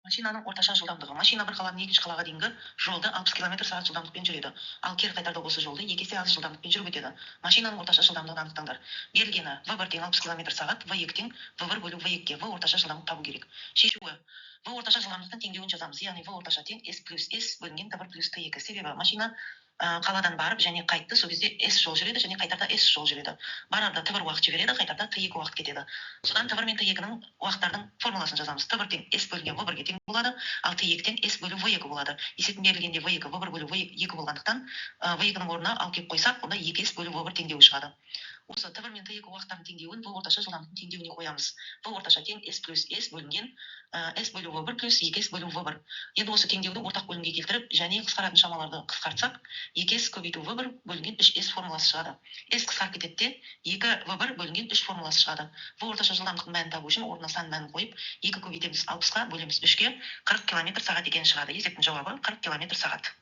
Машинаның орташа жылдамдығы. Машина бір қаладан екінші қалаға дейінгі жолды 60 километр сағат жылдамдықпен жүреді, ал кері қайтарда осы жолды екі есе аз жылдамдықпен жүріп өтеді. Машинаның орташа жылдамдығын анықтаңдар. Берілгені: в бір тең 60 километр сағат, в екі тең в бір бөлу в екіге. В орташа жылдамдық табу керек. Шешуі: в орташа жылдамдықтың теңдеуін жазамыз, яғни в орташа тең с плюс с бөлінген т бір плюс т екі. Себебі машина қаладан барып және қайтты, сол кезде с жол жүреді және қайтарда с жол жүреді. Барарда т бір уақыт жібереді, қайтарда т екі уақыт кетеді. Содан т бір мен т екінің уақыттардың формуласын жазамыз. Т бір тең с бөлінген в бірге тең болады, ал т екі тең с бөлу в екі болады. Есептің берілгенде в екі в бір бөлу в екі болғандықтан, в екінің орнына алып келіп қойсақ, онда екі с бөлу в бір теңдеуі шығады. Осы т бір мен т екі уақыттардың теңдеуін в орташа жылдамдықтың теңдеуіне қоямыз. В орташа тең с плюс с бөлінген с бөлу в бір плюс екі с бөлу в бір. Енді осы теңдеуді ортақ бөлімге келтіріп және қысқаратын шамаларды қысқартсақ, екі с көбейту в бір бөлінген үш с формуласы шығады. С қысқарып кетеді де, екі в бір бөлінген үш формуласы шығады. В орташа жылдамдықтың мәнін табу үшін орнына сан мәнін қойып, екі көбейтеміз 60-қа, бөлеміз үшке, 40 километр сағат екені шығады. Есептің жауабы 40 километр сағат.